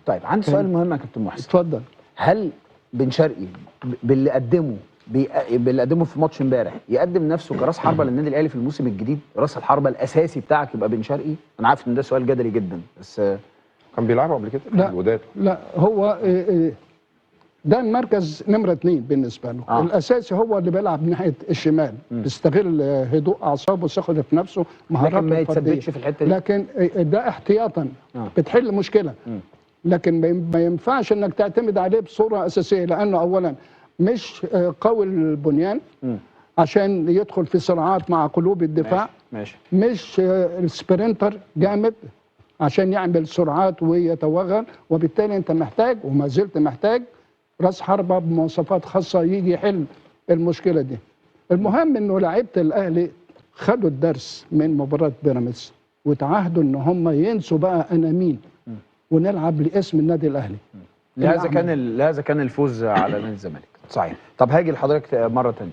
طيب عندي سؤال مهم يا كابتن محسن. اتفضل. هل بن شرقي باللي قدمه باللي قدمه في ماتش امبارح يقدم نفسه كراس حربه للنادي الاهلي في الموسم الجديد؟ راس الحربة الاساسي بتاعك يبقى بن شرقي؟ انا عارف ان ده سؤال جدلي جدا، بس كان بيلعبوا قبل كده لا. الوداد. لا، هو ده المركز نمرة 2 بالنسبة له. الأساسي هو اللي بيلعب ناحية الشمال، بيستغل هدوء أعصابه وثقته في نفسه، مهاراته لكن ما الفردية. يتثبتش في الحتة دي. لكن ده احتياطا بتحل مشكلة، لكن ما ينفعش انك تعتمد عليه بصورة أساسية، لأنه أولا مش قوي البنيان عشان يدخل في صراعات مع قلوب الدفاع. ماشي. مش ال sprinter جامد عشان يعمل سرعات ويتوغل، وبالتالي انت محتاج وما زلت محتاج راس حربة بمواصفات خاصة يجي يحل المشكلة دي. المهم انه لعيبة الاهلي خدوا الدرس من مباراة بيراميدز وتعهدوا ان هم ينسوا بقى انا مين ونلعب لاسم النادي الاهلي. لهذا كان الفوز على نادي الزمالك. صحيح. طب هاجي لحضرتك مرة ثانية.